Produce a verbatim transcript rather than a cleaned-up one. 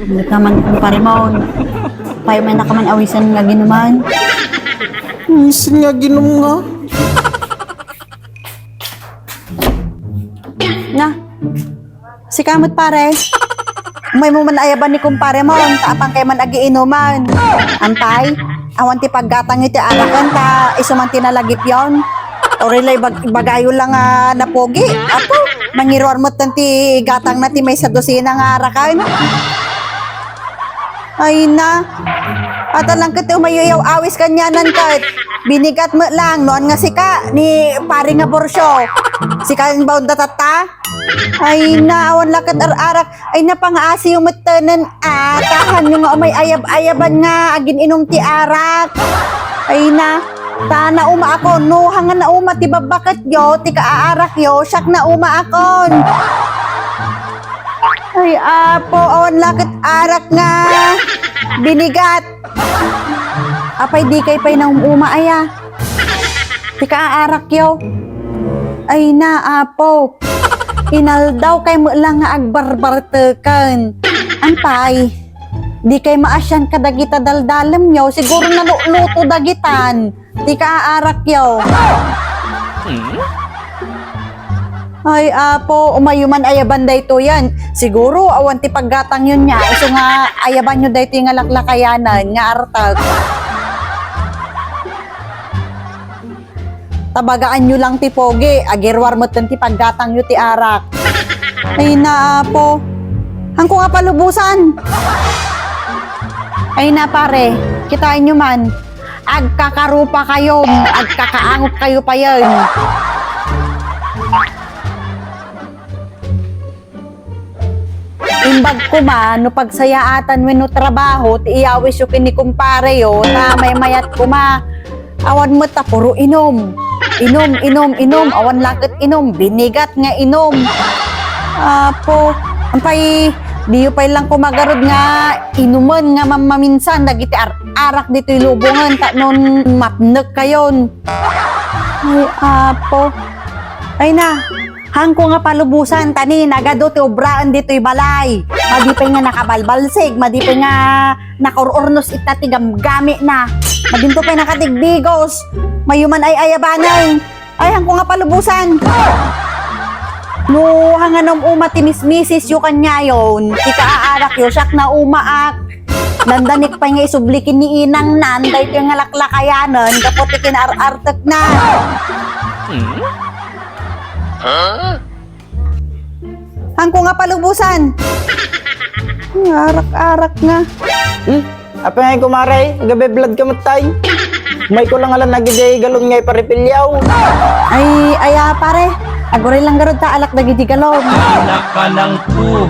Ket naman, kumpare Mon. Apay man ka man awisan nga aginuman? Awisan nga aginum nga? Na, sika met, pare. Umaymo man ayaban ni kumpare Mon, ta apankay man agiinuman. Apay, awan ti paggatangyo ti araken, ta isu man ti nalagipyon. Uray la ibag-, ibagayo lang nga napugi. Apo, mangiruar metten ti gatangna ti maysa dosina nga araken. Ay na. Ata lang ket umayo-, awis kanianan ket. Binigat met lang, no, ania nga sika, ni pare nga Borcio. Sika nga baon da tatta? Ay na, awan la ket ar-arak. Ay na, pangaasiyo metten, a, ta hanyo nga umay ayab-ayaban nga agin-inum ti arak. Ay na, ta naumaakon, no, ania nga nauma ti babbaketyo, ti kaaarakyo, siak naumaakon. Ay, Apo, awan la ket arak nga binigat. Apay, dikay pay naum-uma aya? Ti kaaarakyo. Ay na, Apo. Inaldawkay met lang nga agbarbarteken. Apay, dikay maasian kadagita daldalemyo, siguro naluluto dagitan. Ti kaaarakyo. Ay, Apo, umayo man ayaban daytoyen. Siguro, awan ti paggatangyon nia. Isu nga ayabanyo daytoy nga laklakayanen nga artek. Tabagaanyo lang ti pogi, agiruar metten ti paggatangyo ti arak. Ay na, Apo. Hanko nga palubosan. Ay na, pare. Kitaenyo man. Agkakarupa kayo, agkakaangot kayo payen. Imbag koma no pagsayaatan wenno trabaho ti iyawisyo ken ni kumpareyo, ta maymayat koma. Awan met ta puro inom. Inom, inom, inom. Awan la ket inom. Binigat nga inom. Apo, apay, diyo pay lang koma garud nga inumen nga mammaminsan dagiti ar-, arak ditoy lubongen, ta non mapnek kayon. Ay, Apo. Ay na, hanko nga palubosan, ta ni nagadu ti obraen ditoy balay. Madi pay nga nakabalbalsig, madi pay nga nakaur-urnos ita ti gamgamina. Madinto pay nakatigdigos. Mayuman ay ayabanen. Ay, hanko nga palubosan. No, hangan um-uma ti mismisisyo kaniayon, ti kaaarakyo, siak naumaak. Nandanik pay nga isubli ken ni inangnan, daytoy nga laklakayanen, gapu ti kinaar-artekna. Hanko nga palubosan. Arak-arak nga. Hmm? Apay nga, kumare, agabeblad ka met tay. Umayko lang nga lan dagiti galon nga iparipilyaw. Ay, aya, pare. Aguray lang garud ta alak dagiti galon. Nakanangko.